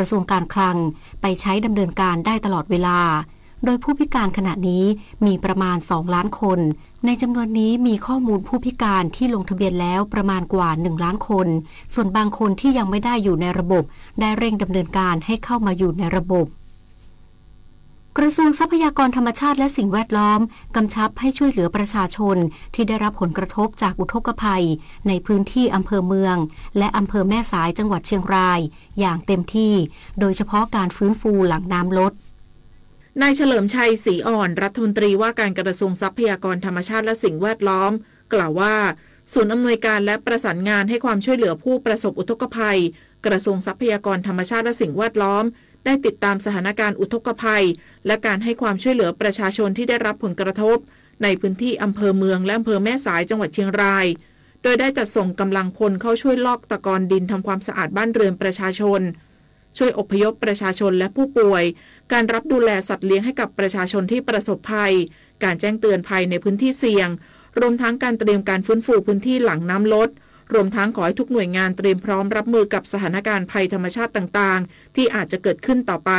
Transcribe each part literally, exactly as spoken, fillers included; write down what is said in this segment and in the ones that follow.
กระทรวงการคลังไปใช้ดำเนินการได้ตลอดเวลา โดยผู้พิการขณะนี้มีประมาณ สองล้านคน ในจำนวนนี้มีข้อมูลผู้พิการที่ลงทะเบียนแล้วประมาณกว่า หนึ่งล้านคน ส่วนบางคนที่ยังไม่ได้อยู่ในระบบ ได้เร่งดำเนินการให้เข้ามาอยู่ในระบบ กระทรวงทรัพยากรธรรมชาติและสิ่งแวดล้อม กำชับให้ช่วยเหลือประชาชนที่ได้รับผลกระทบจากอุทกภัย ในพื้นที่อำเภอเมือง และอำเภอแม่สายจังหวัดเชียงราย อย่างเต็มที่ โดยเฉพาะการฟื้นฟูหลังน้ำลด นายเฉลิมชัย ศรีอ่อน รัฐมนตรีว่าการกระทรวงทรัพยากรธรรมชาติและสิ่งแวดล้อม กล่าวว่า ศูนย์อำนวยการและประสานงานให้ความช่วยเหลือผู้ประสบอุทกภัย กระทรวงทรัพยากรธรรมชาติและสิ่งแวดล้อม ได้ติดตามสถานการณ์อุทกภัย และการให้ความช่วยเหลือประชาชนที่ได้รับผลกระทบ ในพื้นที่อำเภอเมืองและอำเภอแม่สายจังหวัดเชียงราย โดยได้จัดส่งกำลังพลเข้าช่วยลอกตะกอนดินทำความสะอาดบ้านเรือนประชาชน ช่วยอพยพประชาชนและผู้ป่วย การรับดูแลสัตว์เลี้ยงให้กับประชาชนที่ประสบภัย การแจ้งเตือนภัยในพื้นที่เสี่ยง รวมทั้งการเตรียมการฟื้นฟูพื้นที่หลังน้ำลด รวมทั้งขอให้ทุกหน่วยงานเตรียมพร้อมรับมือกับสถานการณ์ภัยธรรมชาติต่างๆ ที่อาจจะเกิดขึ้นต่อไป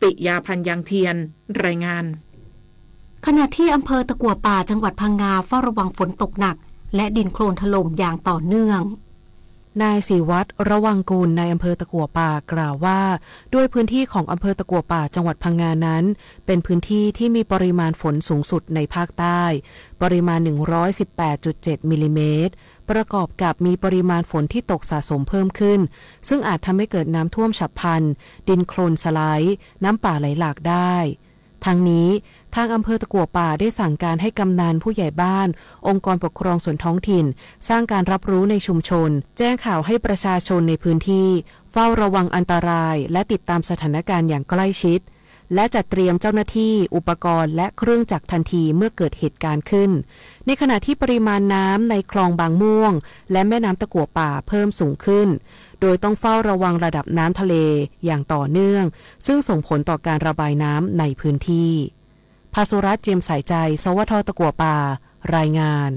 ปิยาพันธ์ ยางเทียน รายงาน ขณะที่อำเภอตะกั่วป่าจังหวัดพังงาเฝ้าระวังฝนตกหนัก และดินโคลนถล่มอย่างต่อเนื่อง นายศรีวัฒน์ ระวังกุล นายอำเภอตะกั่วป่ากล่าวว่า ด้วยพื้นที่ของอำเภอตะกั่วป่าจังหวัดพังงานั้น เป็นพื้นที่ที่มีปริมาณฝนสูงสุดในภาคใต้ ปริมาณ หนึ่งร้อยสิบแปดจุดเจ็ด มิลลิเมตร ประกอบกับมีปริมาณฝนที่ตกสะสมเพิ่มขึ้น ซึ่งอาจทำให้เกิดน้ำท่วมฉับพลัน ดินโคลนสไลด์ น้ำป่าไหลหลากได้ ทั้งนี้ ทางอำเภอตะกั่วป่าได้สั่งการให้กำนัล ผู้ใหญ่บ้าน องค์กรปกครองส่วนท้องถิ่น สร้างการรับรู้ในชุมชน แจ้งข่าวให้ประชาชนในพื้นที่ เฝ้าระวังอันตราย และติดตามสถานการณ์อย่างใกล้ชิด และจัดเตรียมเจ้าหน้าที่ อุปกรณ์ และเครื่องจักรทันทีเมื่อเกิดเหตุการณ์ขึ้น ในขณะที่ปริมาณน้ำในคลองบางม่วง และแม่น้ำตะกั่วป่าเพิ่มสูงขึ้น โดยต้องเฝ้าระวังระดับน้ำทะเลอย่างต่อเนื่อง ซึ่งส่งผลต่อการระบายน้ำในพื้นที่ ภาสุรัตน์ เจียมสายใจ สวท ตะกั่วป่า รายงาน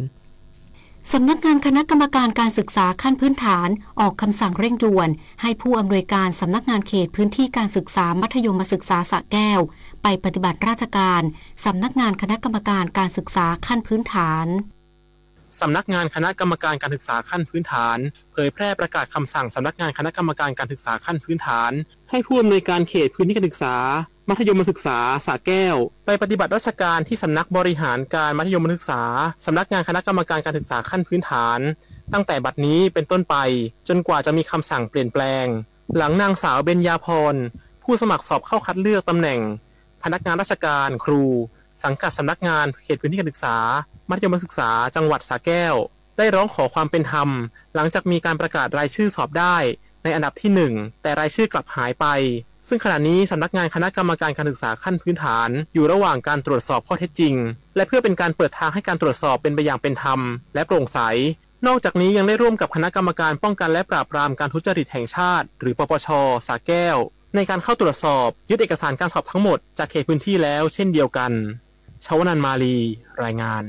สำนักงานคณะกรรมการการศึกษาขั้นพื้นฐาน ออกคำสั่งเร่งด่วน ให้ผู้อำนวยการสำนักงานเขตพื้นที่การศึกษามัธยมศึกษาสระแก้ว ไปปฏิบัติราชการ สำนักงานคณะกรรมการการศึกษาขั้นพื้นฐาน สำนักงานคณะกรรมการการศึกษาขั้นพื้นฐาน เผยแพร่ประกาศคำสั่งสำนักงานคณะกรรมการการศึกษาขั้นพื้นฐาน ให้ผู้อำนวยการเขตพื้นที่การศึกษา มัธยมศึกษาสระแก้ว ไปปฏิบัติราชการที่สำนักบริหารการมัธยมศึกษา สำนักงานคณะกรรมการการศึกษาขั้นพื้นฐาน ตั้งแต่บัดนี้เป็นต้นไป จนกว่าจะมีคำสั่งเปลี่ยนแปลง หลังนางสาว เบญญาพร ผู้สมัครสอบเข้าคัดเลือกตำแหน่ง พนักงานราชการ ครู สังกัดสำนักงานเขตพื้นที่การศึกษา มัธยมศึกษา จังหวัดสระแก้ว ได้ร้องขอความเป็นธรรม หลังจากมีการประกาศรายชื่อสอบได้ในอันดับที่หนึ่ง แต่รายชื่อกลับหายไป ซึ่งขณะนี้สำนักงานคณะกรรมการการศึกษาขั้นพื้นฐาน อยู่ระหว่างการตรวจสอบข้อเท็จจริง และเพื่อเป็นการเปิดทางให้การตรวจสอบเป็นไปอย่างเป็นธรรม และโปร่งใส นอกจากนี้ยังได้ร่วมกับคณะกรรมการป้องกันและปราบปรามการทุจริตแห่งชาติ หรือ ปปช สระแก้ว ในการเข้าตรวจสอบ ยึดเอกสารการสอบทั้งหมดจากเขตพื้นที่แล้วเช่นเดียวกัน ชวนันท์ มาลี รายงาน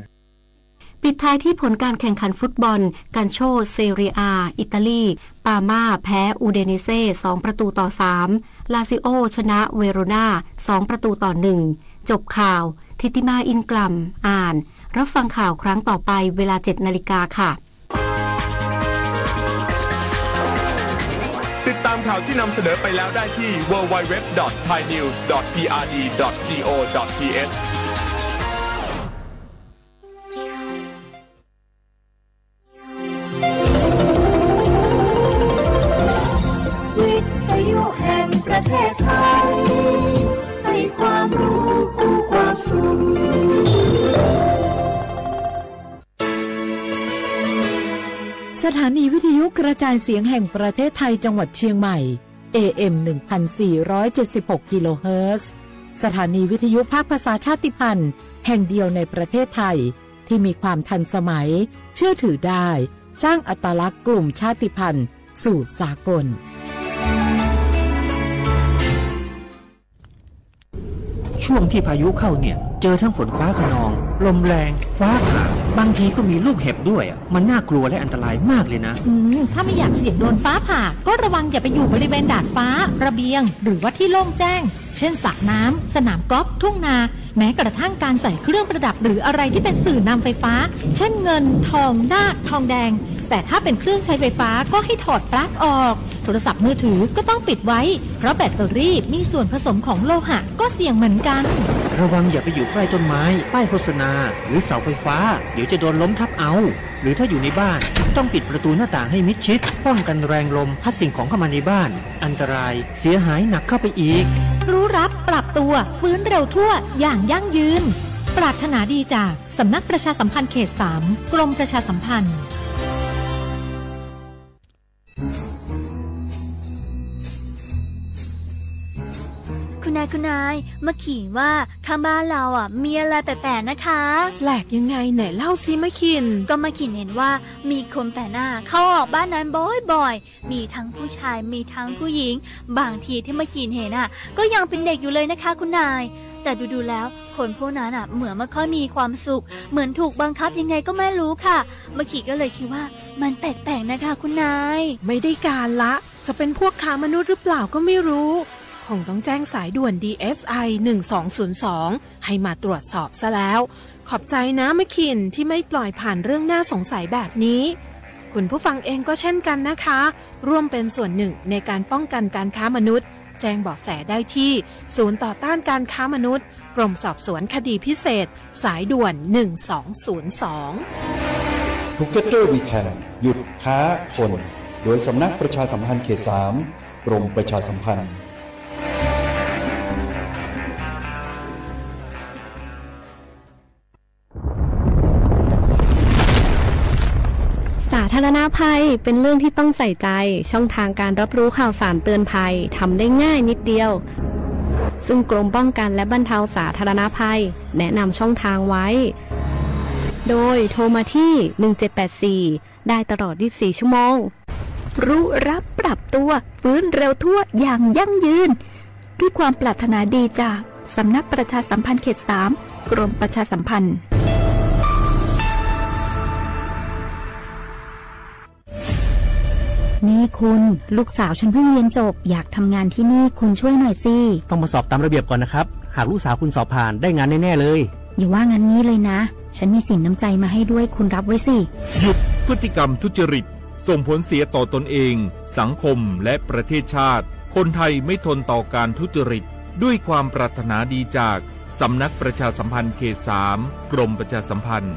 ปิดท้ายที่ผลการแข่งขันฟุตบอล กันโช เซเรียอา อิตาลี ปาม่าแพ้ อูเดเนเซ่ สองประตูต่อสาม ลาซิโอ ชนะ เวโรนา สองประตูต่อหนึ่ง จบข่าว ทิติมา อินกล่ำ อ่าน รับฟังข่าวครั้งต่อไปเวลา เจ็ดนาฬิกาค่ะ ติดตามข่าวที่นำเสนอไปแล้วได้ที่ ดับเบิลยู ดับเบิลยู ดับเบิลยู ดอท ไทยนิวส์ ดอท พีอาร์ดี ดอท จี โอ ดอท ที เอช วิทยุแห่งประเทศไทย ให้ความรู้คู่ความสุข สถานีวิทยุกระจายเสียงแห่งประเทศไทยจังหวัดเชียงใหม่ เอ เอ็ม หนึ่งพันสี่ร้อยเจ็ดสิบหก กิโลเฮิรตซ์ สถานีวิทยุภาคภาษาชาติพันธุ์แห่งเดียวในประเทศไทย ที่มีความทันสมัย เชื่อถือได้ สร้างอัตลักษณ์กลุ่มชาติพันธุ์สู่สากล ช่วงที่พายุเข้าเนี่ย เจอทั้งฝนฟ้าคะนอง ลมแรง ฟ้าผ่า บางทีก็มีลูกเห็บด้วยอะ มันน่ากลัวและอันตรายมากเลยนะ อืม ถ้าไม่อยากเสี่ยงโดนฟ้าผ่า ก็ระวังอย่าไปอยู่บริเวณดาดฟ้า ระเบียง หรือว่าที่โล่งแจ้ง เช่น สระน้ำ สนามกอล์ฟ ทุ่งนา แม้กระทั่งการใส่เครื่องประดับหรืออะไรที่เป็นสื่อนำไฟฟ้า เช่น เงิน ทอง นาค ทองแดง แต่ถ้าเป็นเครื่องใช้ไฟฟ้าก็ให้ถอดปลั๊กออก โทรศัพท์มือถือก็ต้องปิดไว้ เพราะแบตเตอรี่มีส่วนผสมของโลหะก็เสี่ยงเหมือนกัน ระวังอย่าไปอยู่ใกล้ต้นไม้ ป้ายโฆษณา หรือเสาไฟฟ้า เดี๋ยวจะโดนล้มทับเอา หรือถ้าอยู่ในบ้าน ต้องปิดประตูหน้าต่างให้มิดชิด ป้องกันแรงลมพัดสิ่งของเข้ามาในบ้าน อันตราย เสียหายหนักเข้าไปอีก รู้รับปรับตัว ฟื้นเร็วทั่ว อย่างยั่งยืน ปรารถนาดีจากสำนักประชาสัมพันธ์เขตสาม กรมประชาสัมพันธ์ คุณนาย คุณนาย มะขินว่าข้างบ้านเราอะ มีอะไรแปลกๆ นะคะ แปลกยังไง ไหนเล่าสิมะขิน ก็มะขินเห็นว่ามีคนแปลกหน้าเข้าออกบ้านนั้นบ่อยๆ มีทั้งผู้ชาย มีทั้งผู้หญิง บางทีที่มะขินเห็นอะ ก็ยังเป็นเด็กอยู่เลยนะคะคุณนาย แต่ดูๆ แล้ว คนพวกนั้นอะ เหมือนไม่ค่อยมีความสุข เหมือนถูกบังคับยังไงก็ไม่รู้ค่ะ มะขินก็เลยคิดว่ามันแปลกๆ นะคะคุณนาย ไม่ได้การละ จะเป็นพวกค้ามนุษย์หรือเปล่าก็ไม่รู้ คงต้องแจ้งสายด่วน ดีเอสไอ หนึ่งสองศูนย์สอง ให้มาตรวจสอบซะแล้ว ขอบใจนะมะขินที่ไม่ปล่อยผ่านเรื่องน่าสงสัยแบบนี้ คุณผู้ฟังเองก็เช่นกันนะคะ ร่วมเป็นส่วนหนึ่งในการป้องกันการค้ามนุษย์ แจ้งเบาะแสได้ที่ศูนย์ต่อต้านการค้ามนุษย์ กรมสอบสวนคดีพิเศษ สายด่วน หนึ่งสองศูนย์สอง Together We Can หยุดค้าคน โดยสำนักประชาสัมพันธ์เขตสาม กรมประชาสัมพันธ์ สาธารณภัยเป็นเรื่องที่ต้องใส่ใจ ช่องทางการรับรู้ข่าวสารเตือนภัยทำได้ง่ายนิดเดียว ซึ่งกรมป้องกันและบรรเทาสาธารณภัยแนะนำช่องทางไว้ โดยโทรมาที่ หนึ่งเจ็ดแปดสี่ ได้ตลอด ยี่สิบสี่ ชั่วโมง รู้รับปรับตัว ฟื้นเร็วทั่วอย่างยั่งยืน ด้วยความปรารถนาดีจากสำนักประชาสัมพันธ์เขตสาม กรมประชาสัมพันธ์ นี่คุณ ลูกสาวฉันเพิ่งเรียนจบ อยากทำงานที่นี่ คุณช่วยหน่อยสิ ต้องมาสอบตามระเบียบก่อนนะครับ หากลูกสาวคุณสอบผ่าน ได้งานแน่ๆ เลย อย่าว่างั้นงี้เลยนะ ฉันมีสินน้ำใจมาให้ด้วย คุณรับไว้สิ หยุดพฤติกรรมทุจริต ส่งผลเสียต่อตนเอง สังคม และประเทศชาติ คนไทยไม่ทนต่อการทุจริต ด้วยความปรารถนาดีจากสำนักประชาสัมพันธ์เขตสาม กรมประชาสัมพันธ์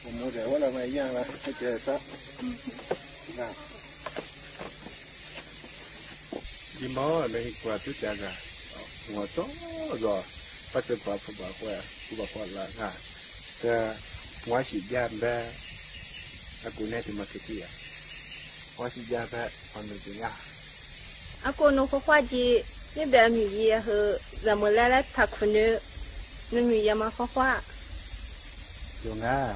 我们在我那边养了，这个啥，啊。你妈那一块就这个，我早就，不是刮不刮刮，不刮刮了啊。这，我是养的，啊，国内的嘛，这个呀。我是养的，我们这样。 阿哥，你花花节，你别女儿和咱们来来谈苦呢，你女儿嘛花花。有啊。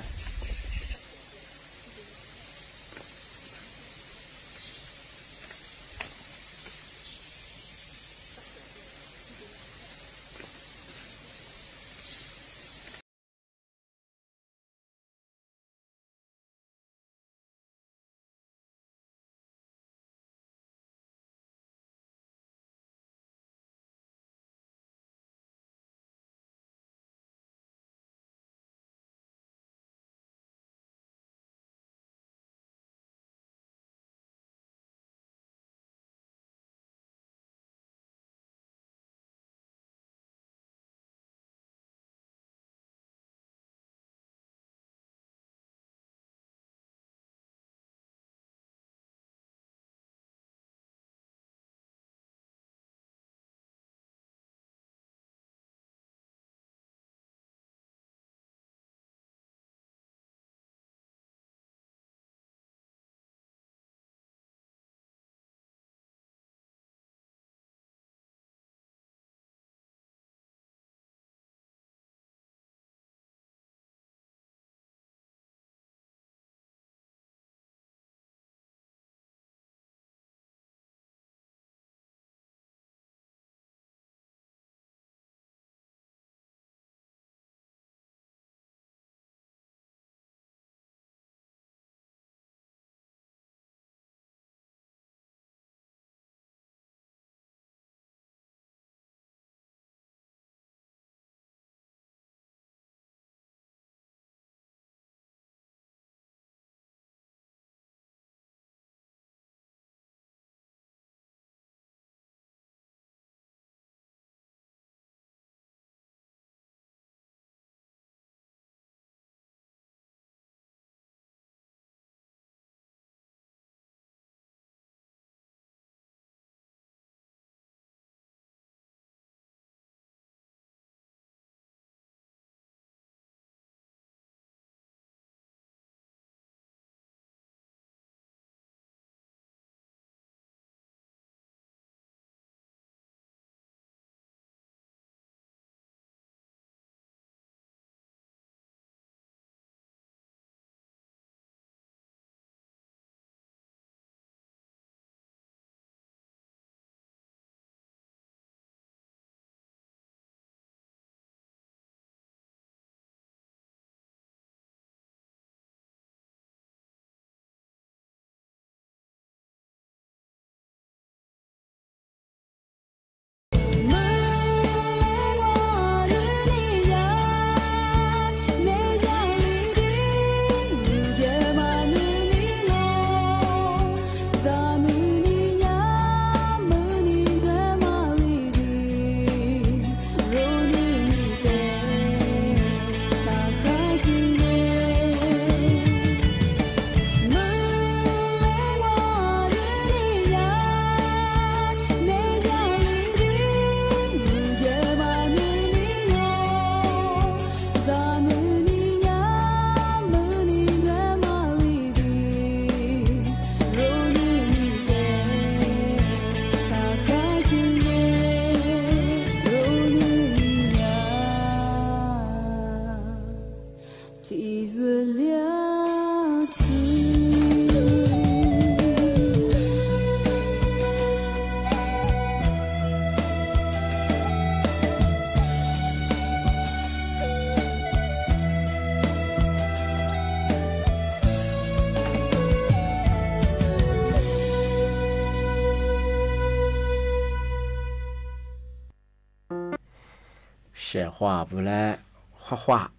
ရှယ်ႁွႃႉပူၤလႄႈ ႁွႃႉႁွႃႉ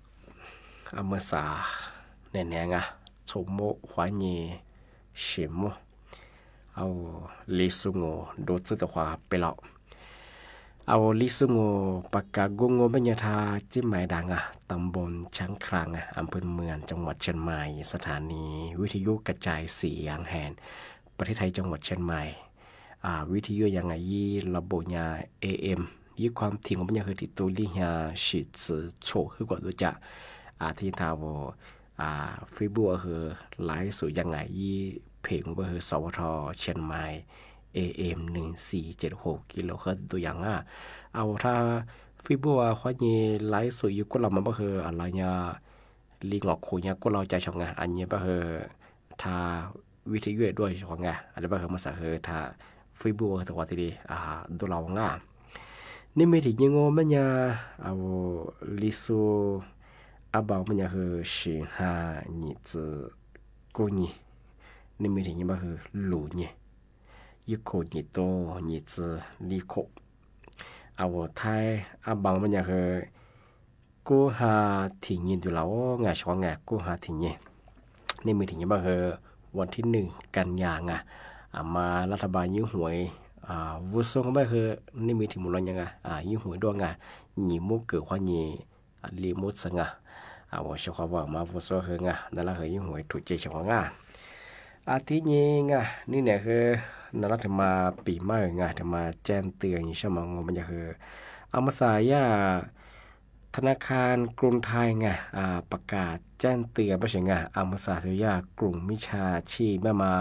ဢမႃႇသႃႇ ၼႄႇၼႄႇဢႃႈ ၸူဝ်ႈမူဝ်း ႁွႆးငႄႈ သီႇမူဝ်း ဢဝ် လီႇသူႇငူဝ်ႇ တူဝ်ၸိုဝ်ႈတႃႇၶႂႃပႄႉလေႃႇ။ เอา ลิสต์งอ ประกาศกู้งบแม่นยา ทางเชียงใหม่ดางอ่ะ ตำบลช้างคลานอ่ะ อำเภอเมือง จังหวัดเชียงใหม่ สถานีวิทยุกระจายเสียงแห่งประเทศไทย จังหวัดเชียงใหม่ อ่า วิทยุยังไงยี่ ระบบยา เอเอ็ม ยี่ ความถี่งบแม่นยา คือตี้ตูลี่ยา สี่สิบ โฉก คือกว่าดูจะ อ่า ที่ทาว อ่า เฟซบุ๊กก็คือไลฟ์สดยังไงยี่ เพจก็คือ สวท เชียงใหม่ เอเอ็ม หนึ่งสี่เจ็ดหก กิโลเฮิรตซ์ ตัวอย่างอ่ะ เอา ถ้าเฟซบุ๊กอ่ะ ข้อนี้ไลฟ์สดอยู่ กดเล่ามาก็คืออะไรเนี่ย ลิงก์ออกคุยเนี่ย กดเล่าใจช่องอ่ะ อันนี้ก็คือ ทางวิทยุด้วยช่องอ่ะ อันนี้ก็คือมาสักคือทางเฟซบุ๊กก็คือตัวที่ดี อ่า ดูเล่าง่าย นี่มีตี้ยิงโอแม่นยา เอา ลิสต์ อะบังแม่นยา คือ สี่ห้า 二十 โกนี่ นี่มีตี้ยิงก็คือ หลู่นี่ 一口二十二十 เอา ไทย อะบังแม่นยา คือ กุมภาพันธ์ ตี้ยิงดูเล่าง่ายช่องอ่ะ กุมภาพันธ์ ตี้ยิง นี่มีตี้ยิงก็คือ วันที่หนึ่ง กันยาอ่ะ อ่า มารัฐบาลยิงหวย อ่า วุ้นส้มก็คือ นี่มีตี้หมู่เรายังอ่ะ อ่า ยิงหวยด้วยอ่ะ หนีมุกเกิดความหนี อ่ะ รีบมุดซึ่งอ่ะ อ่า ว่าเฉพาะว่ามาวุ้นส้มคืออ่ะ นั่นละคือยิงหวยถูกใจช่องอ่ะ อาทิตย์นี้อ่ะ นี่เนี่ยคือ นั่นละ ถึงมาปี๋ใหม่อ่ะ ถึงมาแจ้งเตือนอย่างเช่นมาโงมันจะคือ เอามาสายอ่ะ ธนาคารกรุงไทยอ่ะ อ่า ประกาศแจ้งเตือนไปเสียงอ่ะ เอามาสายถือยากลุ่มมิจฉาชีพแม่มา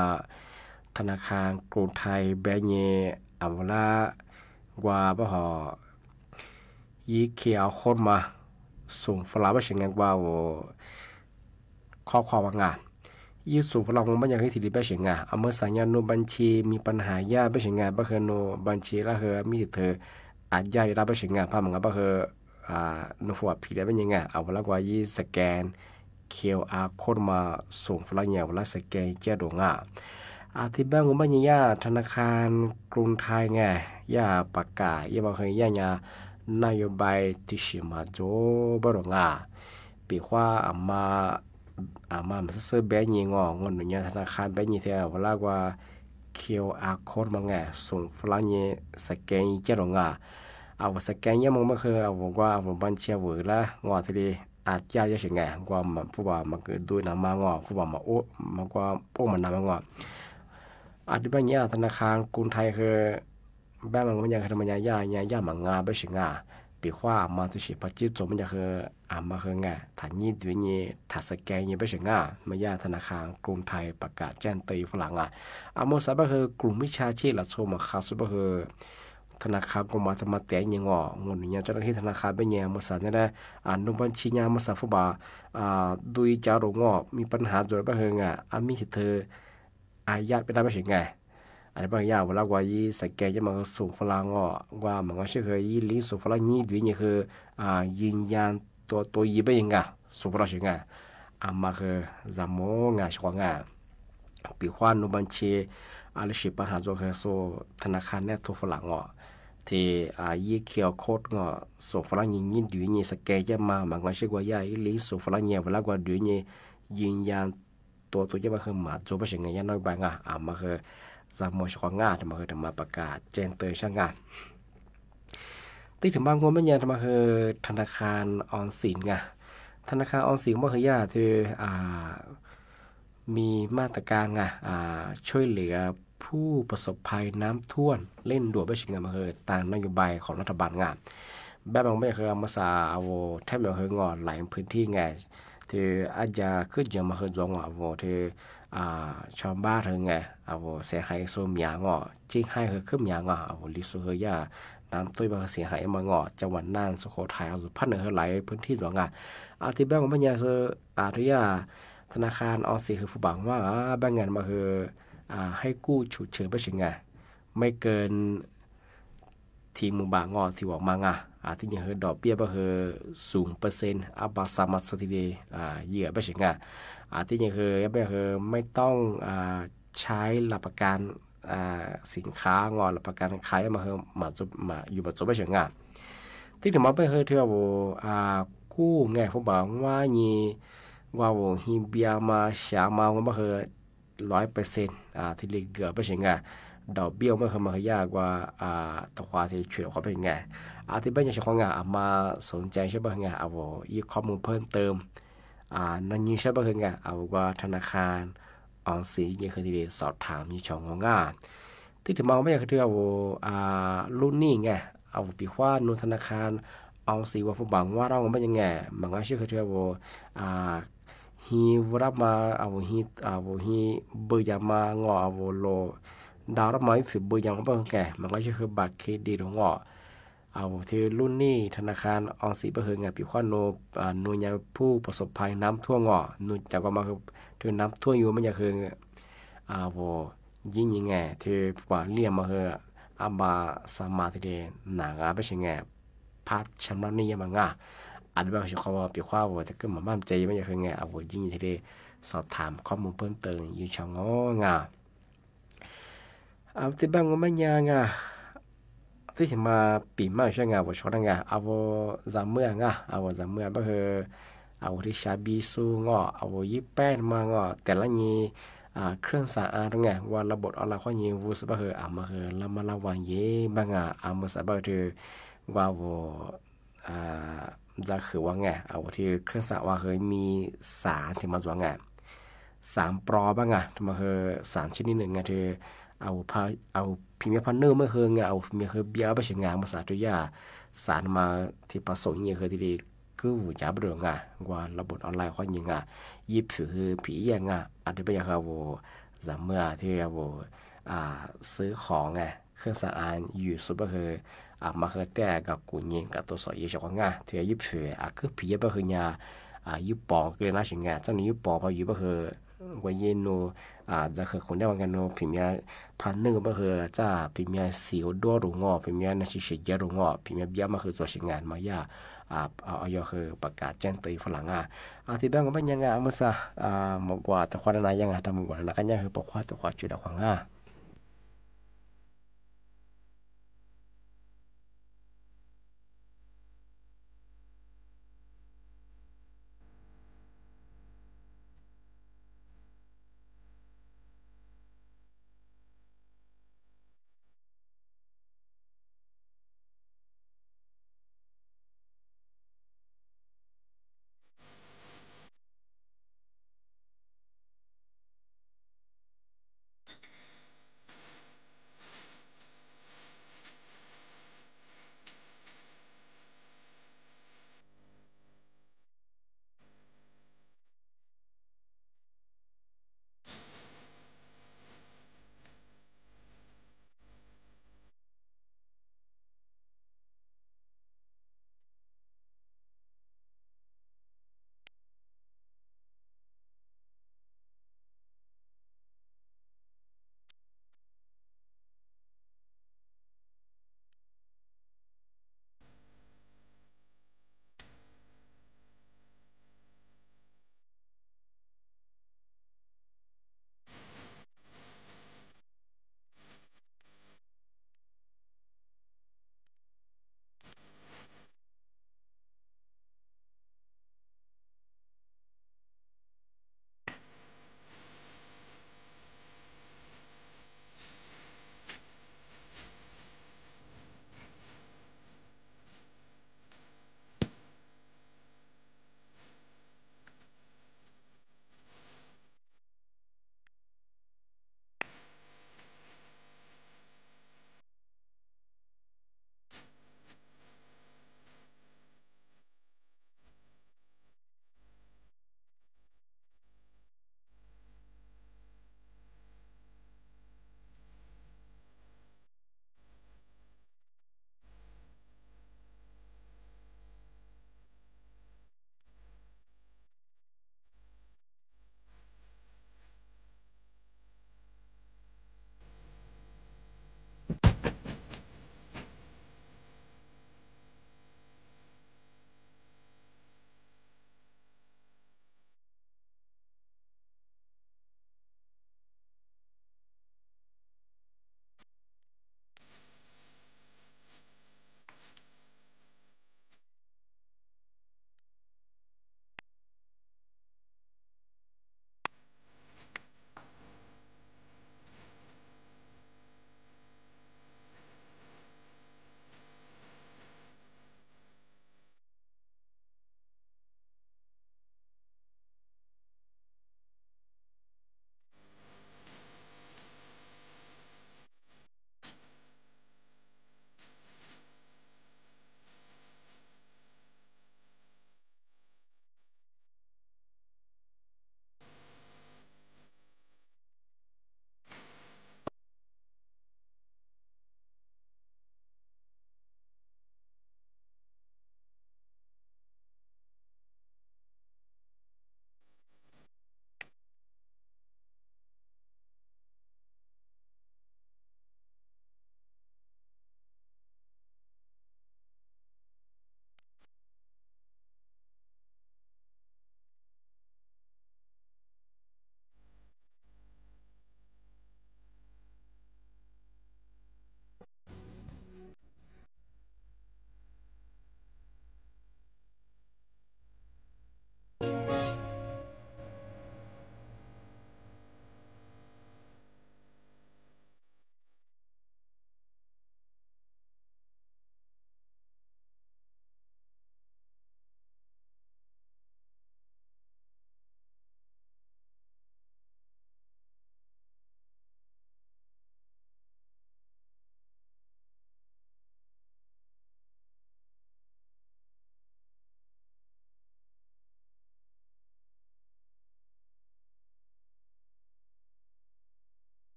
ธนาคารกรุงไทยแบงก์เนี่ย เอาละ กว่าบ่หอ ยี่เคลียร์โค้ดมา ส่งฝรั่งไปเสียงอ่ะ กว่าโอ้ ข้อความว่าไง ยี่ส่งฝรั่งมันยังให้ทีดีไปเสียงอ่ะ เอามาสายยาหนูบัญชีมีปัญหาย่าไปเสียงอ่ะ บ่คือหนูบัญชีละคือมีสิทธิ์เธอ อายัดได้ไปเสียงอ่ะ พามันก็บ่คือ อ่า หนูหัวผิดได้ไปยังไง เอาละกว่ายี่สแกน คิวอาร์ โค้ดมาส่งฝรั่งเนี่ย เอาละสแกนเจ้าดวงอ่ะ อาทิตย์แบงก์ของบ้านเนี่ยย่าธนาคารกรุงไทยไง ย่าประกาศ ย่าบ่คือย่าเนี่ย นโยบายตี้สิมาโจ้บ่ดวงอ่ะ ปี๋คว้าเอามา เอามา มันซื้อแบงก์ยิงอ่ะ งอนหนุนเนี่ย ธนาคารแบงก์ยิงแท้ เอาละกว่า คิวอาร์ โค้ดมาไง ส่งฝรั่งเนี่ย สแกนเจ้าดวงอ่ะ เอาสแกนเนี่ยมันบ่คือ เอาว่า เอาบัญชีเวอร์ละงอทีดี อายัดเยาะเสียงอ่ะ กว่ามัน ผู้บ่าวมาเกิดด้วยนะมางอ ผู้บ่าวมาโอ้ มากว่าโอ้มันนะมางอ อาทิตย์แบงก์เนี่ย ธนาคารกรุงไทยคือ แบงก์มันมันยังคือมันยังย่า ย่า ย่ามางาไปเสียงอ่ะ ปี๋คว้ามาตัวสิ พอจี้โจมมันยังคือ อ่า มาคือไง ถ้ายี่ดูนี่ ถ้าสแกนนี่ไปเสียงอ่ะ มันย่าธนาคารกรุงไทยประกาศแจ้งเตือนฝรั่งอ่ะ เอามาสายบ่คือกลุ่มมิจฉาชีพละโชว์มาข่าวสุดบ่คือ ธนาคารกงมาทำมาแต่ยังงอ งอนหนุนเนี่ย เจ้าหน้าที่ธนาคารไปเนี่ย มาสายเนี่ยนะ อ่า หนูบัญชีเนี่ย มาสายผู้บ่าว อ่า ดูอีเจ้าดวงงอ มีปัญหาโจ้บ่คือไง อ่ะ มีสิทธิ์เธอ อายัดไปได้ไปเสียงไง อันนี้บางอย่างเวลากว่ายี่สแกนจะมาส่งฝรั่งอ่ะ ว่ามันก็ใช่คือยี่ลิงก์ส่งฝรั่งยี่ดูนี่คือ อ่า ยืนยันตัวตนยี่ไปยังไง ส่งฝรั่งเสียงไง อ่ะ มาคือ จำโมงอ่ะ ช่องอ่ะ ปี๋คว้าหนูบัญชี อ่า หรือสิปัญหาโจ้คือส่งธนาคารเนี่ย โทรฝรั่งอ่ะ ที่ อ่า ยี่คิวอาร์ โค้ดอ่ะ ส่งฝรั่งยี่ ยี่ดูนี่ สแกนจะมา มันก็ใช่กว่ายี่ลิงก์ส่งฝรั่งเนี่ย เวลากว่าดูนี่ ยืนยัน ตัวตนจะมาคือมาโจ้ไปเสียงไง ย่านอกบ้านอ่ะ อ่ะ มาคือ จำโมงช่องอ่ะ มาคือ มาประกาศแจ้งเตือนช่างอ่ะ ตี้ถึงบางคนไม่ยัง มาคือ ธนาคารออมสินไง ธนาคารออมสินบ่คือย่า คือ อ่า มีมาตรการไง อ่า ช่วยเหลือผู้ประสบภัยน้ำท่วมเร่งด่วนไปเสียงไง มาคือ ตามนโยบายของรัฐบาลไง แบบบางไม่คือ เอามาสา เอา แทบไม่คืองอ หลายพื้นที่ไง ที่อาจจะขึ้นเยอะมาคือจวงอ่ะ โว้ ที่ อ่า ชาวบ้านเธอไง อ่า โว้ เสียหายส่วนหมดงอ เจียงไฮ้คือครึ่งหมดงอ อ่า โว้ ลีซือเฮอย่า น้ำท่วมมาเสียหายมางอ จังหวัดน่าน สุโขทัย อ่า สุพรรณเฮอหลายพื้นที่จวงอ่ะ อาทิตย์แบงก์ของมันเนี่ยคือ อาทิตย์ธนาคารออมสินคือผู้บ่าวว่า อ่า แบงก์งานมาคือ อ่า ให้กู้ฉุกเฉินไปเสียงไง ไม่เกิน ตี้หมู่บ่าวงอ ตี้บอกมางอ อ่า ตี้ยังคือดอกเบี้ยก็คือ ศูนย์เปอร์เซ็นต์ อ่า บ่สามารถซื้อที่ดิน อ่า เหยื่อไปเสียงอ่ะ อ่า ตี้ยังคือ ไม่คือ ไม่ต้อง อ่า ใช้หลักประกัน อ่า สินค้างอ หลักประกันขายมาคือ มาจบ มาอยู่มาจบไปเสียงอ่ะ ตี้ถึงมาไปคือ ที่ว่า อ่า กู้ไง ผู้บ่าวว่านี่ ว่าโว้ ฮีเบียมา สามา ว่าบ่คือ ร้อยเปอร์เซ็นต์ อ่า ตี้เหลือไปเสียงอ่ะ ดอกเบี้ยเปิ้ลเฮอ มาเฮอ ยากกว่า อ่า ตั๋วขวาตี้ฉวยตั๋วขวาเปิ้ลไง อ่า ตี้เปิ้ลยังเสียของไง อ่า มาสนใจ๋ใช่เปิ้ลไง อ่า โหว่ ยี่ข้อมูลเพิ่มเติม อ่า นั่นยิ่งใช่เปิ้ลเฮอไง อ่า โหว่ กว่าธนาคารออมสินยิ่งคือตี้สอบถามยี่ชองงอง่า ตี้ถือมาว่ายังคือถือ อ่า โหว่ อ่า ลูกหนี้ไง อ่า โหว่ ปี๋คว้าโนธนาคารออมสินว่าผู้บ่าวว่าเราไม่ยังไง มันก็ชื่อคือถือ อ่า โหว่ อ่า ฮีรับมา อ่า โหว่ ฮี อ่า โหว่ ฮีเบอร์ยามา งอ อ่า โหว่ โหลดดาวน์โหลดมา อีกผิดเบอร์ยามาเปิ้ลไง มันก็ชื่อคือบัตรเครดิต งอ อ่า โหว่ ถือลูกหนี้ธนาคารออมสินเปิ้ลเฮอไง ปี๋คว้าโน อ่า โนยังผู้ประสบภัยน้ำท่วม งอ โนจากว่ามาคือ ถือน้ำท่วมอยู่ไม่ยังคือ อ่า โหว่ ยิ่งยังไง ถือกว่าเลี่ยมมาเฮอ อ่า บ่สามารถตี้จะหนางาไปเสียไง พักชำระหนี้ยังมางา อันนี้เปิ้ลก็ชื่อเขาว่าปี๋คว้า โหว่ แต่ก็บ่มั่นใจ๋ไม่ยังคือไง อ่า โหว่ ยิ่งตี้จะสอบถามข้อมูลเพิ่มเติมยี่ชองงอง่า อ่า ตี้เปิ้ลงอไม่ยังอ่ะ ตี้ถือมาปี๋ใหม่ใช่ไง อ่า โหว่ ชดไง อ่า โหว่ สามเมื่อไง อ่า โหว่ สามเมื่อเปิ้ลเฮอ อ่า โหว่ ตี้ใจ๊บีซู งอ อ่า โหว่ ยี่แป้นมา งอ แต่ละยี่ อ่า เครื่องสำอางตรงไง ว่าระบบออนไลน์ข้อยี่ โหว่ สะบั้นเฮอ อ่า มาเฮอ ระมัดระวังเยอะบ้างอ่ะ อ่า เมื่อสะบั้นเฮอ ว่า โหว่ อ่า จะคือว่าไง อ่า โหว่ ตี้เครื่องสำอางเฮอมีสารตี้มาจากไง สารปลอมบ้างอ่ะ ตี้มาเฮอสารชนิดนึ่งไง ตี้ อ่า โหว่ พา อ่า โหว่ พรีเมียร์พาร์ทเนอร์เปิ้ลเฮอไง อ่า โหว่ พรีเมียร์เฮอเบียร์ไปเสียไง มาสาธุยา สารมาตี้ผสมยี่เฮอตี้ดี คือโหว่ จ๋าบ่ดงอ่ะ ว่าระบบออนไลน์ข้อยี่ไง ยี่ผิวเฮอผิดยังอ่ะ อันนี้เปิ้ลยังคือ อ่า โหว่ สามเมื่อตี้ อ่า โหว่ อ่า ซื้อของไง เครื่องสำอางอยู่สุดเปิ้ลเฮอ อ่า มาเฮอแต่กับกู้ยืมกับตั๋วสอบยี่ชองงอง่า ตี้ยี่ผิว อ่า คือผิดเยอะเปิ้ลเฮอไง อ่า ยี่ป๋องก็เลยนะเสียไง เจ้าหนี้ยี่ป๋องมาอยู่เปิ้ลเฮอ ว่ายี่โน อ่า จะคือคนได้ว่าไงโน พรีเมียร์พาร์ทเนอร์เปิ้ลเฮอ จ้า พรีเมียร์สีดัวหรูงอ พรีเมียร์นาชิเสียเยอะหรูงอ พรีเมียร์เบียร์มาเฮอตั๋วเสียงานมาย่า อ่า เอา เอายอคือประกาศแจ้งเตือนฝรั่งอ่ะ อ่า ตี้เปิ้ลงอไม่ยังอ่ะ เมื่อสะ อ่า หมดกว่าตั๋วขวานานายังอ่ะ ถ้าหมดกว่านานาก็ยังคือปกคว้าตั๋วขวาจุดดาวขวางอ่ะ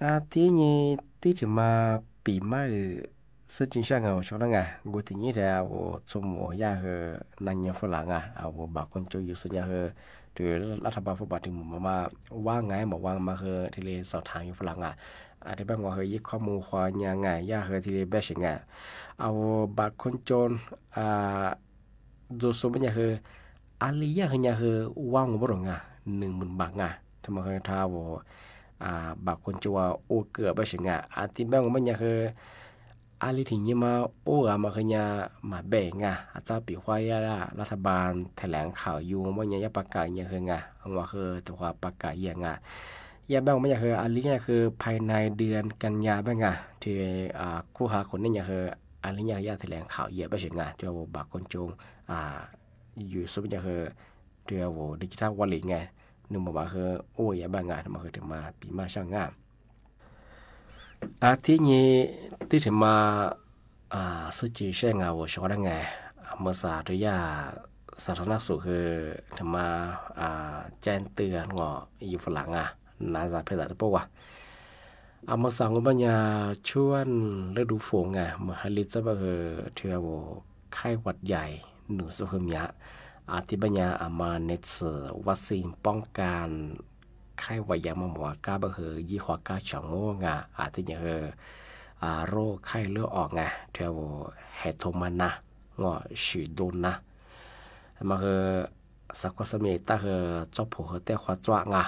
อาทิตย์นี้ตี้ถือมาปี๋มาอือ ซึ่งจริงใช่ไง โอ้ ชอบนะไง กูติดนี้แท้ โอ้ ชม โอ้ ย่าเฮอ นางเยียมฝรั่งอ่ะ เอา บาทคนจนอยู่สุดย่าเฮอ ถือรัฐบาลฝรั่งถือหมู่มา มาว่าไง บอกว่ามาเฮอ ทีเลสอบถามอยู่ฝรั่งอ่ะ อธิบายว่าเฮอ ยี่ข้อมูลความยังไง ย่าเฮอ ทีเลเบสไง เอา บาทคนจน อ่า ดูสมมติย่าเฮอ อาลีย่าเฮอ ย่าเฮอ ว่างบ่หลงอ่ะ หนึ่งหมื่นบาทไง ทำไมเฮอ ถ้าโว อ่า บาทคนจนว่าโอ้เกือบบ่เสียงอ่ะ อธิบายว่ามันย่าเฮอ อาลีถึงยี่มาโอ้อะมาเฮอ ย่ามาแบ่งอ่ะ อาจารย์ปี๋คว้าย่าละ รัฐบาลแถลงข่าวอยู่ ว่าย่า ย่าประกาศย่าเฮอไง ว่าเฮอ แต่ว่าประกาศยังอ่ะ ย่าแบ่งว่าย่าเฮอ อาลีย่าเฮอ ภายในเดือนกันยาแบ่งอ่ะ ที่ อ่า คู่หาคนนี้ย่าเฮอ อาลีย่าเฮอย่าแถลงข่าวเยียะบ่เสียงอ่ะ ที่ว่าบาทคนจน อ่า อยู่สุดย่าเฮอ ที่ว่าดิจิทัลวอลเล็ตไง หนึ่งหมื่นบาทเฮอ โอ้ย ย่าบ้างอ่ะ มาเฮอ ถือมาปี๋มาช่างอ่ะ อาทิตย์นี้ตี้ถือมา อ่า ซึ่งจริงใช่ไง โอ้ ชอบนะไง อ่า เมื่อสาธารณสุขเฮอ ถือมา อ่า แจ้งเตือนงอ อยู่ฝรั่งอ่ะ นาซาเพศสัตว์ปะวะ อาเมอสาว่าบ่าย่าช่วงฤดูฝนไง เมื่อฮาริสจะบ่าเฮอ ที่ว่าไข้หวัดใหญ่ หนึ่งสุขเมีย อาทิตย์บ่าย่าอามาในสื่อวัคซีนป้องกันไข้หวัดใหญ่มาบอกว่าก้าบ่าเฮอ ยี่ห้อก้าเฉาโง่ไง อาทิตย์ย่าเฮอ อ่า โรคไข้เลือดออกไง ที่ว่าแหกโทมานะ งอ ฉีดโดนนะ มาเฮอ สักคนสมีต้าเฮอ เจ้าผู้เฮอ แต่ความจ้วงอ่ะ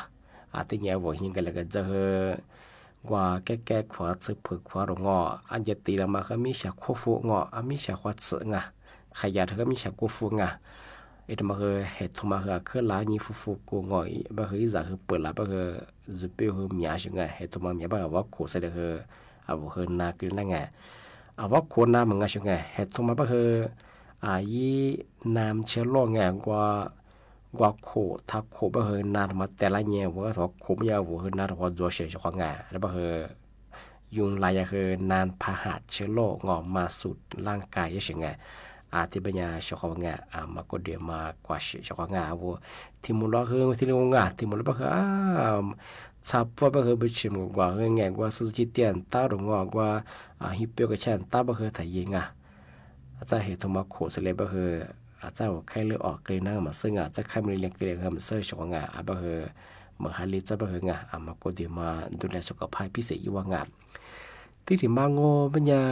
อาทิตย์ย่าเฮอ หิงกันเลยก็จะเฮอ กว่าแก้แก้ขวา สืบเผือกขวาหลงงอ อันจะตีละมาเฮอ มีฉากโคฟูงอ อันมีฉากขวาเสืองอ่ะ ขยันเฮอ มีฉากโคฟูงอ่ะ เอ็ดมาเฮอ แหกโทมาเฮอ เครื่องล้างนี้ฟูฟูกูงอ บ่าเฮอ อีสานเฮอ เปิดละบ่าเฮอ จะเปียวเฮอ เมียเสียงไง แหกโทมาเมียบ่าเฮอ ว่าโขใส่เฮอ เอาเฮอ นากินนั่นไง เอาว่าโขนาเหมือนกันเสียงไง แหกโทมาบ่าเฮอ อ่า ยี่น้ำเชื้อโรคไง กว่า กว่าโข ถ้าโขบ่าเฮอ นามาแต่ละเนี่ย ว่าถ้าโขไม่ยาว เฮอ นาถ้าว่าจัวเสียเฉพาะไง แล้วบ่าเฮอ ยุงลายย่าเฮอ นานพาหะเชื้อโรคงอมาสู่ร่างกายเสียงไง อาทิตย์บ่าย่าเฉพาะไง อ่า มาก็เดี๋ยวมากว่าเสียเฉพาะไง โอ้ ที่หมู่เราเฮอ ที่เรื่องงา ที่หมู่เราบ่าเฮอ อ่า ซับว่าบ่าเฮอ ไปชิมกว่าเฮอ ไง กว่าซื้อจีเตียนต้าหลงงอกว่า อ่า ฮิปเปียวกระชันต้าบ่าเฮอ ถ่ายยิงอ่ะ อาจารย์แหกโทมาโขเสร็จเลยบ่าเฮอ อาจารย์ว่าไข้เลือดออกเกยนั่งมาซึ่งอ่ะ อาจารย์ไข้มาเรียนเกยเฮอ มาเซอร์ชองอ่ะ อ่ะบ่าเฮอ เมื่อฮาริสจะบ่าเฮอไง อ่ะ มาก็เดี๋ยวมาดูแลสุขภาพพิเศษอยู่ว่าไง ตี้ถือมาโง่บ่าย่า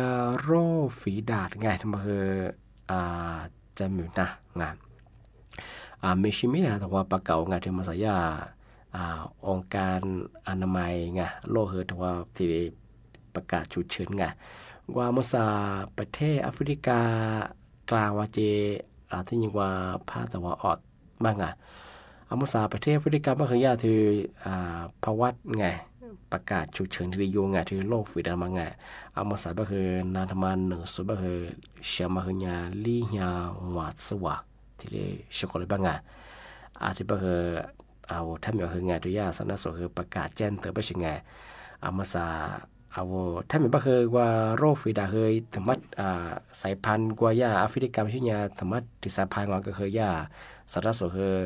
โรคฝีดาษไง ทำไมเฮอ อ่า จะมีนะไง อ่า มีชีวิตนะ แต่ว่าประกาศไง ถือมาสายา อ่า องค์การอนามัยไง โลกเฮอ แต่ว่าที่ประกาศฉุกเฉินไง ว่าเมื่อสาประเทศแอฟริกากลางว่าเจ อ่า ที่ยิงว่าภาคตะวันออกบ้างไง อาเมอสาประเทศแอฟริกาบ่าเฮอ ย่าที่ อ่า ภาวะไง ประกาศฉุกเฉินที่ระยองไง ที่โรคฝีดาษมาไง อาเมอสาบ่าเฮอ นาธรรมาหนึ่งสุดบ่าเฮอ เสียมาเฮอ ยาลี่ยาหวาดสวา ที่เรียกสกอตเลยบ้างไง อาที่บ่าเฮอ เอาถ้ามีเฮอไง ตัวย่าสำนักสงฆ์เฮอ ประกาศแจ้งเตือนบ่าเสียไง อาเมอสา เอา ถ้ามีบ่าเฮอว่าโรคฝีดาษเฮอ สามารถ อ่า สายพันธุ์กว่าย่าแอฟริกา ไม่ใช่ยา สามารถติดสายพันธุ์งอ ก็เฮอย่า สำนักสงฆ์เฮอ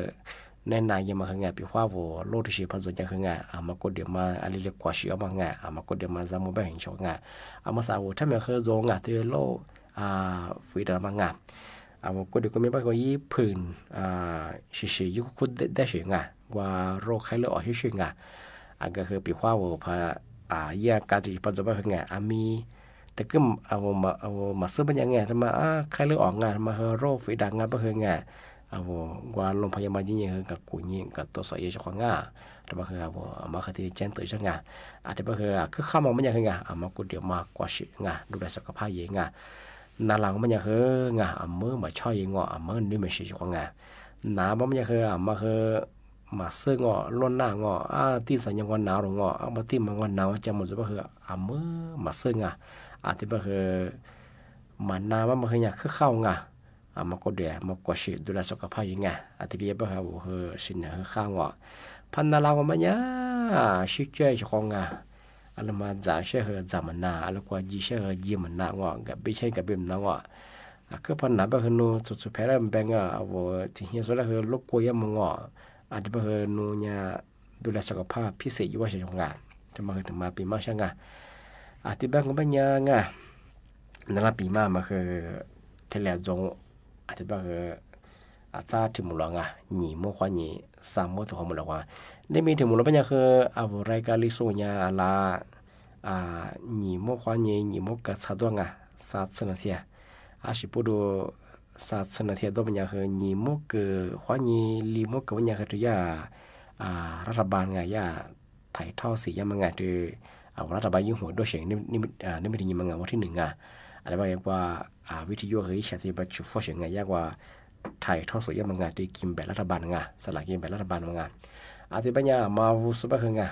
แนะนำยามาเฮอไง ปีคว้าโว โรคที่ฉีดพันธุ์ส่วนใหญ่เฮอไง อ่า มาก็เดี๋ยวมา อันนี้เรียกกว่าฉีดออกมาไง อ่า มาก็เดี๋ยวมาจำมือแบ่งโชคไง อาเมอสาโว ถ้ามีเฮอโรงงานที่โรค อ่า ฝีดาษมาไง อ่า ก็เดี๋ยวก็มีบ่าเฮอยี่ผื่น อ่า ฉีดๆ ยี่คุดได้ ได้เสียไง ว่าโรคไข้เลือดออกเฉยๆ ไง อ่า ก็คือปีคว้าโวพา อ่า เยี่ยการติดพันธุ์บ่าเฮอไง อ่า มี แต่ก็เอามา เอามาซื้อมันยังไง ทำไม อ่า ไข้เลือดออกไง ทำไมเฮอโรคฝีดาษไงบ่าเฮอไง เอาว่าโรงพยาบาลยิ่งใหญ่เฮอกับกูยิ่งกับตัวสอยเยอะเฉพาะไง ทำไมเฮอ เอาว่า เอามาเฮอที่แจ้งเตือนเสียไง อาที่บ่าเฮอ อ่า คือเข้ามามันยังไง เอามาก็เดี๋ยวมากว่าเสียไง ดูแลสุขภาพเยอะไง นาหลังมันยังเฮองอ อ่ะ มือมาช่อยงอ อ่ะ มือนี่มันเสียงอ นาบ่มันยังเฮอ อ่ะ มาเฮอ มาเสื้องอ ล้นหน้างอ อ่า ตี้สัญญาณงอ หนาวลงงอ อ่ะ มาตี้มางอ หนาว จะหมดจะบ่าเฮอ อ่ะ มือมาเสื้องอ อ่ะ ที่บ่าเฮอ มานาบ่มันเฮอ ยังคือเข้างอ อ่ะ มาก็เดี๋ยว มาก็ฉีด ดูแลสุขภาพยังไง อ่ะ ที่เรียกบ่าเฮอ เฮอ สินเฮอข้างอ พันนาลาวมันยัง ชื่อเจ้ยของงอ อันละมาจ่าเชื่อเฮอจ่ามันนา อันละกว่าจีเชื่อเฮอจีมันนางอ กับไม่ใช่กับเบมนางอ อ่ะ คือพันหนาบ่าเฮอนูสุดสุดแพ้แล้วมันแบงอ่ะ เอาว่าที่เฮียสุดแล้วเฮอลบกลัวยามังอ อาจจะบ่าเฮอนูเนี่ยดูแลสุขภาพพิเศษอยู่ว่าเสียงงอ တမၢ်ဃုာ် တမၢ်ပ့ၤမၢ်ဆၢၣ်ငါ အတံၢ်ဘၣ်ကဘၣ်ညါငါ နလၢပ့ၤမၢ်မၢ်ဃုာ် ထဲလဲၣ်အစု အတံၢ်ဘၣ်ဃုာ် အစၢ်ထံမူလီၤငါ နံၣ်မိၢ်ခွါနံၣ် စးမိၢ်တခွါမူလီၤခွါ လၢမ့ၢ်ထံမူလီၤဘၣ်ညါဃုာ် အဝဲရၢၢ်ကၢ်လံၣ်စိညါအလါ နံၣ်မိၢ်ခွါနံၣ် နံၣ်မိၢ်ကၢ်ဆးဒိၣ်ငါ စးဆၢနၤသ့ အဟံၣ်ဖိဒိၣ် စးဆၢနၤသ့ဒိၣ်မးညါဃုာ် နံၣ်မိၢ်ကၢ်ခွါနံၣ် လံၣ်မိၢ်ကၢ်ဝဲညါဃုာ် တုၤယၤ ရၤထဘၢၣ်ငါ ယ ถ่ายทอดเสียง ယဲမးငါ တုၤ အဝဲရၤထဘၢၣ်ယိၣ်ဟူးဒိၣ်ဆံး န့ၣ်မ့ၢ်တနံၤမးငါ วันที่หนึ่ง ငါ အတံၢ်ဘၣ်ယဲကွၢ် ဝီထံယိၣ်ဃုာ် ယဆဲးသ့ဘၣ်ဆူဖီၣ်ဆံးငါ ယဲကွၢ် ถ่ายทอดเสียง ယဲမးငါ တုၤက့ၤဘဲးရၤထဘၢၣ်န့ၣ်ငါ စလၢက့ၤဘဲးရၤထဘၢၣ်န့ၣ်မးငါ အတံၢ်ဘၣ်ညါ မၤဝူစိဘၣ်ဃုာ်ငါ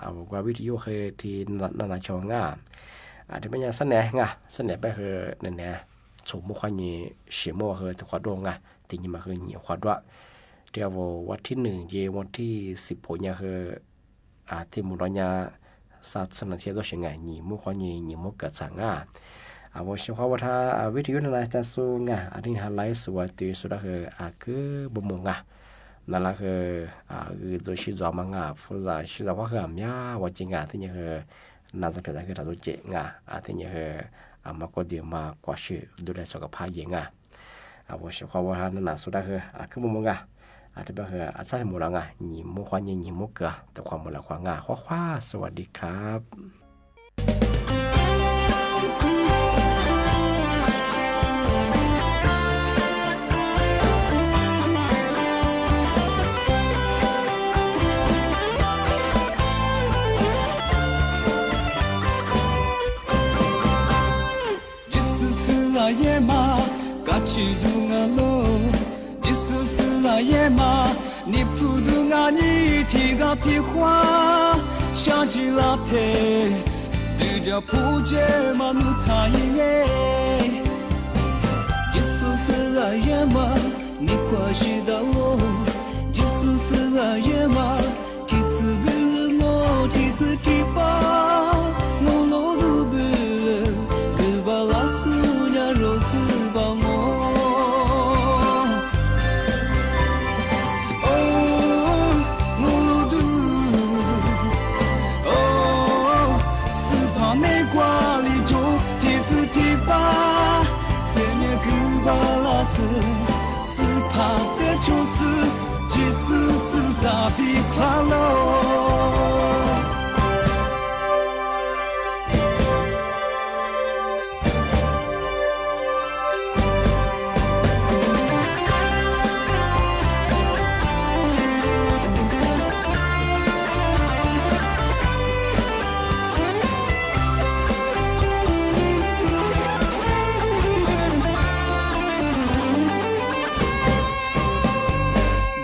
အဝဲကွၢ်ဝီထံယိၣ်ဃုာ် ထံနနၢ်နၢ်ဆိငါ အတံၢ်ဘၣ်ညါ စဲးနဲၣ်ငါ စဲးနဲၣ်ဘၣ်ဃုာ် နဲနဲ ဆိမိၢ်ခွါနံၣ် ဆံးမိၢ်ဝဲဃုာ် တခွါဒိၣ်ငါ တနံၤမးဃုာ် နံၣ်ခွါဒိၣ် တုၤအဝဲ วันที่หนึ่ง ယဲ วันที่สิบหก ညါဃုာ် အထံမူလီၤညါ စးဆၢနၤသ့ဒိၣ်ဆံးငါ နံၣ်မိၢ်ခွါနံၣ် နံၣ်မိၢ်ကၢ်ဆးငါ အဝဲဆှၢဃီဝဲထါ ဝီထံယိၣ်နနၢ်တၢ်စိငါ အတံၢ်ဟါလၢအံၤ စဝၤတုၤ စဝၤဒၣ်ဃုာ် အကုမူမူငါ နလၢဃုာ် ဂုာ်ဒိၣ်ဆံးဒိၣ်မးငါ ဖိသၣ်ဆံးဒိၣ်ဝဲဃုာ် အမါဝဲက့ၤငါ သ့ၣ်ညါဃုာ် နၤစၢ်ဖဲသၢ်ဃုာ် တၢ်ဒိၣ်က့ၤငါ အသ့ၣ်ညါဃုာ် အမၤကိးဒံးမၤကွၢ်ဆူ ဒုးလဲၤစီကဖးယဲၢ်ငါ အဝဲဆှၢဃီဝဲထါ နနၢ်စိဒၣ်ဃုာ် အကုမူမူငါ အတံၢ်ဘၣ်ဃုာ် အစၢ်ထံမူလီၤငါ နံၣ်မိၢ်ခွါနံၣ် နံၣ်မိၢ်ကၢ် တခွါမူလီၤခွါငါ ဃီဃီ สวัสดีครับ ယ့ၣ်ၡူးစူၤလၢယဲၢ်မး ကၢ်ဆံဒုးငါလီၤ ယ့ၣ်ၡူးစူၤလၢယဲၢ်မး နံၣ်ဖုဒုးငါနံၣ် ထံဂၤထံခွါ ဆၣ်ကၠံလၢထဲ ဒုၣ်ဒါဖိကဲမၤနုၤတၢ်ယံၤန့ၣ် ယ့ၣ်ၡူးစူၤလၢယဲၢ်မး နံၣ်ခွါဆံဒၣ်လီၤ ယ့ၣ်ၡူးစူၤလၢယဲၢ်မး တံၤသဘုၣ်လီၤ တံၤသဘုၣ်တံၢ်ပၢ် မူလိၤဒုးဘုၣ် ဂုၢ်ဘၣ်လၢဆူညါရိၤဆူဘၣ်မီၤ အိ မူလိၤဒုး အိ စူဖၣ်န့ၢ်ကွၢ်လံကၠိ တံၤသဘုၣ်တံၢ်ပၢ် စဲးမဲာ်ဂုၢ်ဘၣ်လၢဆူ စူဖၣ်တဲဆိဆူ ယ့ၣ်ၡူးစူၤစၢ်ဘံၣ်ခွါလီၤ ယ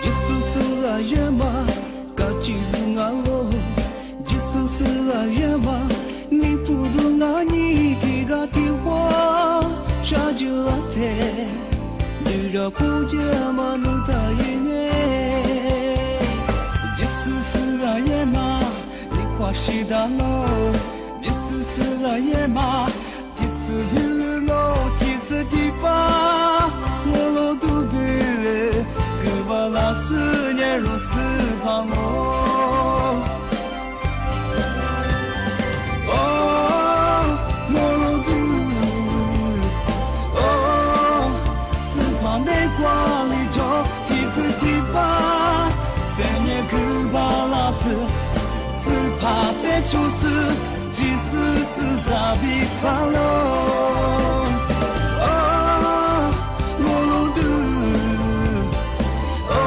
့ၣ်ၡူးစူၤလၢယဲၢ်မး ကၢ်ဆံဒုးငါလီၤ ယ့ၣ်ၡူးစူၤလၢယဲၢ်မး နံၣ်ဖုဒုးငါနံၣ် ထံဂၤထံခွါ ဆၣ်ကၠံလၢထဲ ဒုၣ်ဒါဖိကဲမၤနုၤတၢ်ယံၤန့ၣ် ယ့ၣ်ၡူးစူၤလၢယဲၢ်မး နံၣ်ခွါဆံဒၣ်လီၤ ယ့ၣ်ၡူးစူၤလၢယဲၢ်မး တံၤသဘုၣ်လီၤ တံၤသဘုၣ်တံၢ်ပၢ် မူလိၤဒုးဘုၣ် ဂုၢ်ဘၣ်လၢဆူညါရိၤဆူဘၣ်မီၤ အိ မူလိၤဒုး အိ စူဖၣ်န့ၢ်ကွၢ်လံကၠိ တံၤသဘုၣ်တံၢ်ပၢ် စဲးမဲာ်ဂုၢ်ဘၣ်လၢဆူ စူဖၣ်တဲဆိဆူ ယ့ၣ်ၡူးစူၤစၢ်ဘံၣ်ခွါလီၤ အိ မူလိၤဒုး အိ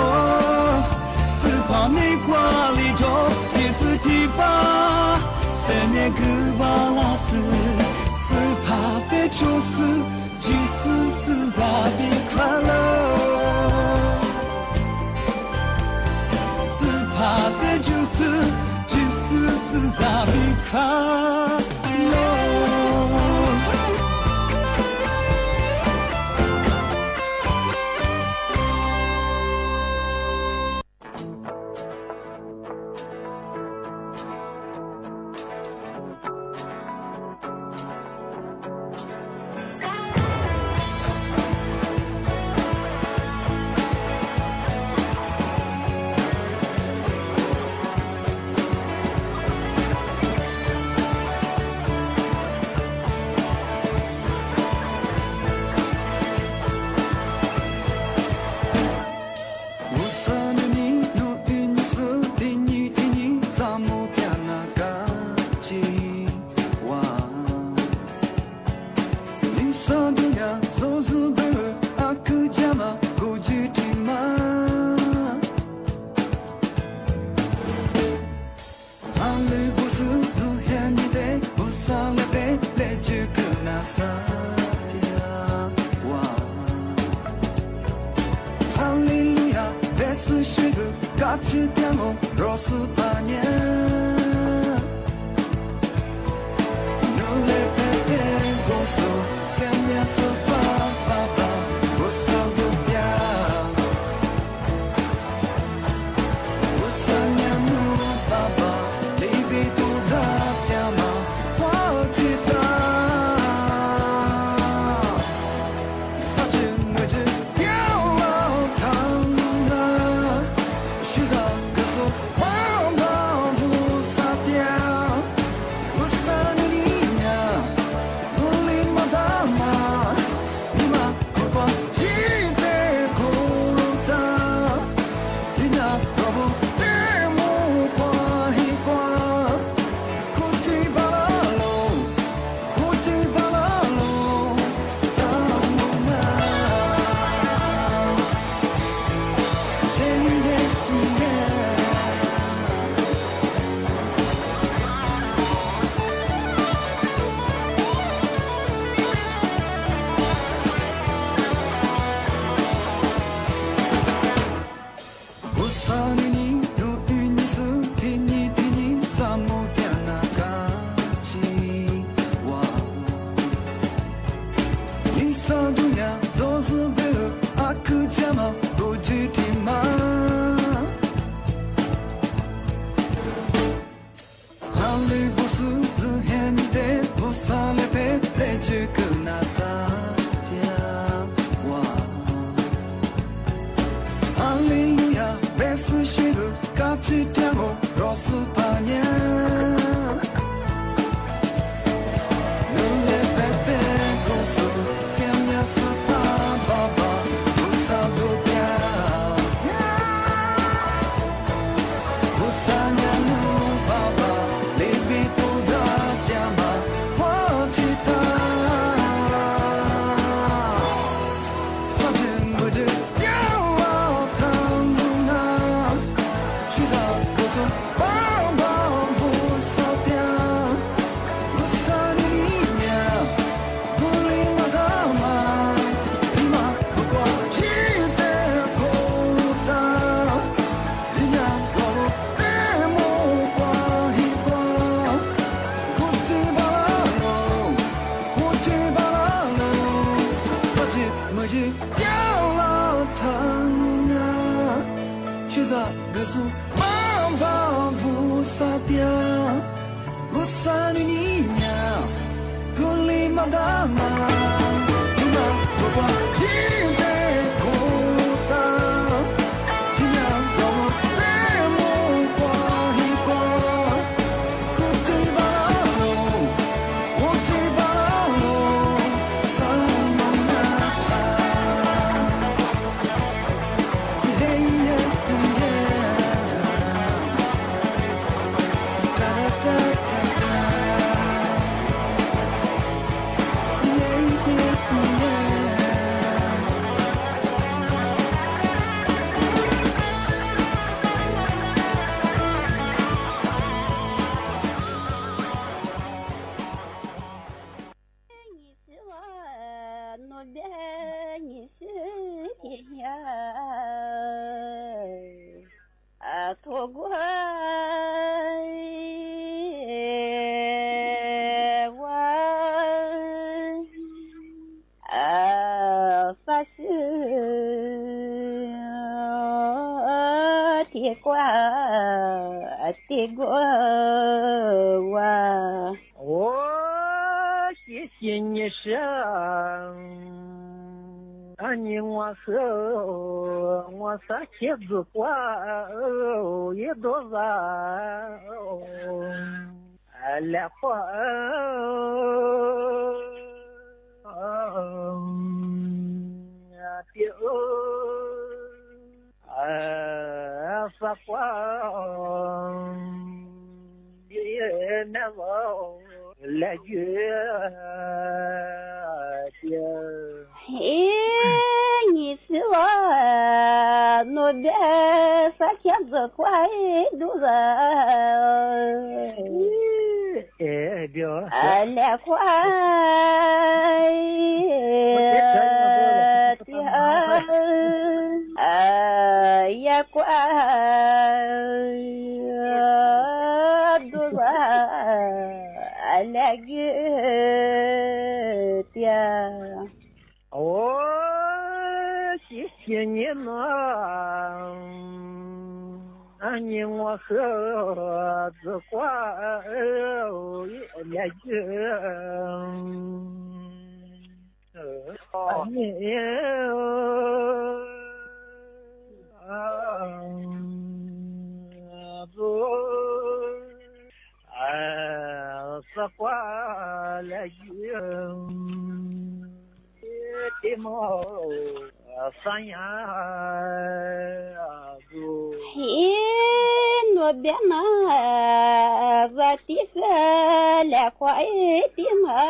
စူဖၣ်န့ၢ်ကွၢ်လံကၠိ တံၤသဘုၣ်တံၢ်ပၢ် စဲးမဲာ်ဂုၢ်ဘၣ်လၢဆူ စူဖၣ်တဲဆိဆူ ယ့ၣ်ၡူးစူၤစၢ်ဘံၣ်ခွါလီၤ စူဖၣ်တဲဆိဆူ ယ့ၣ်ၡူးစူၤစၢ်ဘံၣ်ခွါလီၤ Satya wa. Hallelujah, besi shegu, gachi tiango, rosu panye. Nule pete goso, semya sopa papa, gosa dotia. Hallelujah, besi shegu, gachi tiango, rosu panye. O, 谢谢你是啊，啊，你我是，我是茄子瓜，一多少，啊，来吧，啊，别。 啊，发光的那个来觉的。哎，你是我，我的啥钱子快多少？哎，对。啊，来 Kwa tiya, ya kwa duba alagi tiya. O ki ki nyi na, a nyi ngwa ha za kwa ya. A nyi zo a sa kwa la yi. Ti mo a sa nya zo. Hi no bia na za ti sa la kwa ti ma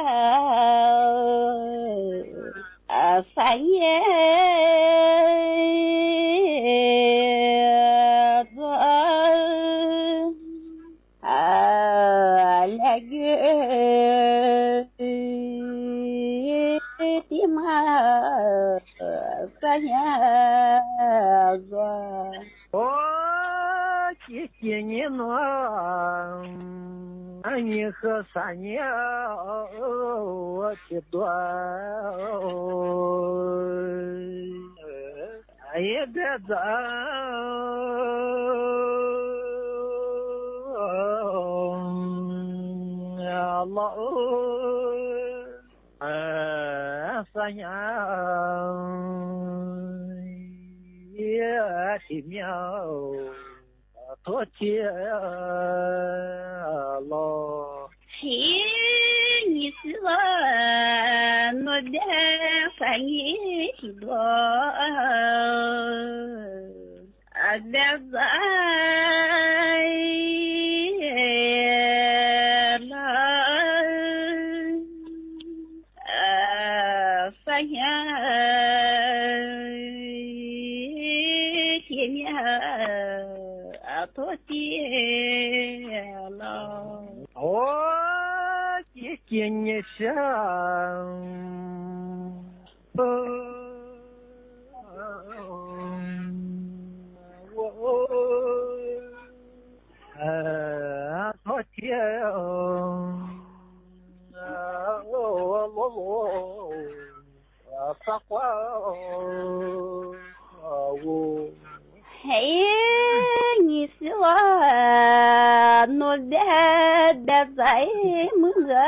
a sa nya zo. A la gi ti ma sa nya zo. O ki ki nyi na, a nyi ha sa nya ti dua. Aye beza Allah, a sa nya ti mia to ti lo. Hi nyi si wa no bia sa nyi ti dua. A beza la a sa nya ki nya a to ti lo. O ki ki nyi sha. Hi nyi si wa no bia beza i munga.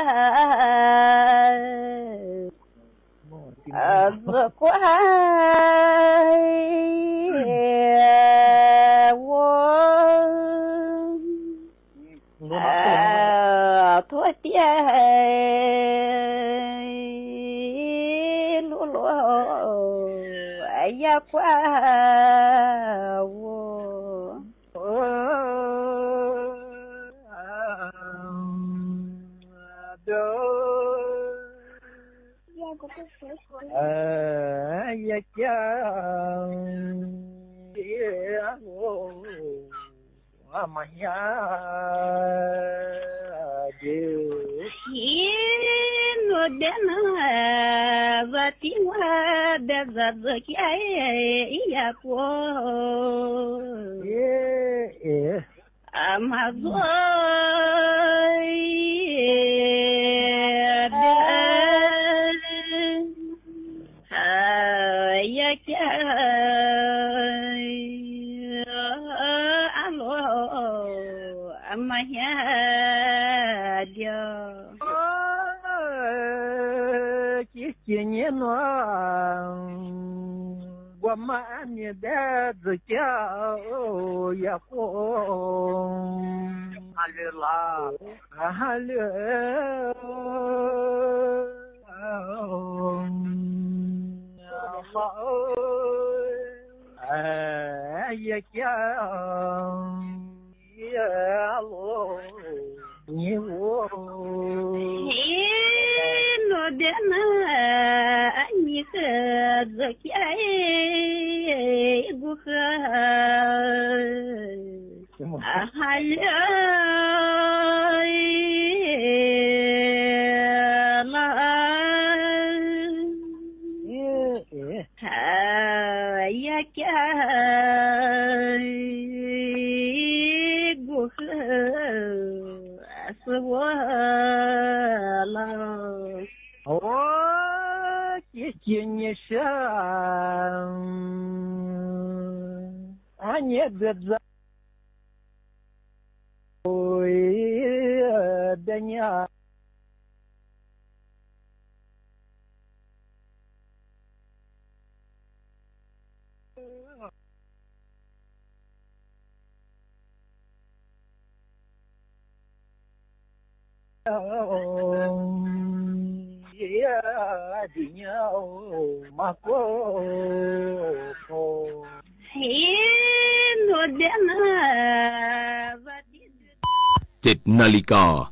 A zo kwa wo a to ti a lu lo a ya kwa wo. A ya kya ya wo a ma nya de. Hi no bia na za ti wa beza zo ki a ya ko. Eh, eh. A ma zo a ya kya a lo a ma nya dia. Ki ki nyi na gwa ma ni beza kya o ya ko. Hallelujah. Hallelujah. A ya kya ya lo nyi wo. Hi no bia na a nyi ha za ki a i gu ha. A ha ya Wala. O, kikinyesha. Anye bebza. Oi, benya. Tet nalika.